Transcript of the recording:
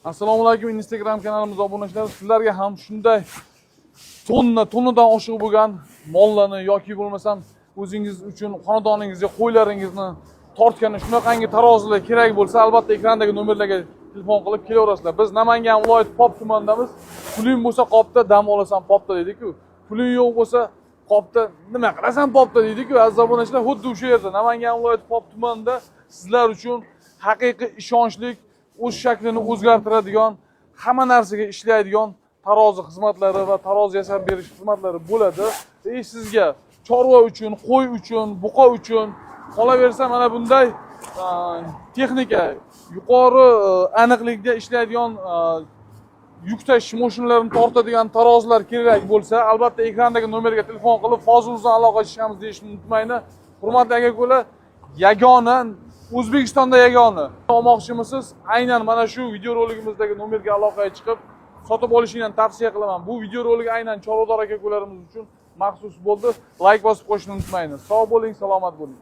Assalomu alaykum, Instagram kanalimiz obunachilari. Sizlarga ham shunday tonna tonnadan oshiq bo'lgan mollarni yoki bo'lmasam o'zingiz uchun xonadoningizga qo'ylaringizni tortgani shunaqangi tarozilar kerak bo'lsa, albatta ekrandagi nomerlarga telefon qilib kelaverasizlar. Biz Namangan viloyati Pop tumanidamiz. Puling bo'lsa, qopda dam olasan popda deydi-ku. Puling yo'q bo'lsa, qopda nima qilasan popda deydi-ku. Aziz obunachilar, xuddi o'sha yerda, Namangan viloyati Pop tumanida sizlar uchun haqiqiy ishonchlik, o'z shaklini o'zgartiradigan, hamma narsaga ishlaydigan tarozi xizmatlari va tarozi yasab berish xizmatlari bo'ladi. И sizga chorva uchun, qo'y uchun, buqa uchun, qolaversa mana bunday texnika, yuqori aniqlikda ishlaydigan yuk tashish mashinalarini tortadigan tarozilar kerak bo'lsa, albatta ekrandagi nomerga telefon qilib, Fozil bilan aloqa chiqamiz deyishni unutmanglar. Hurmatli aka ukalar, yagona, O'zbekistonda yagona olmoqchimisiz? Aynan mana shu videoroligimizdagi nomerga aloqaga chiqib sotib olishingni tavsiya qilaman. Bu videorolik aynan chorvador aka ukalarimiz uchun maxsus bo'ldi. Layk bosib qo'yishni unutmanglar. Sog' bo'ling, salomat bo'ling.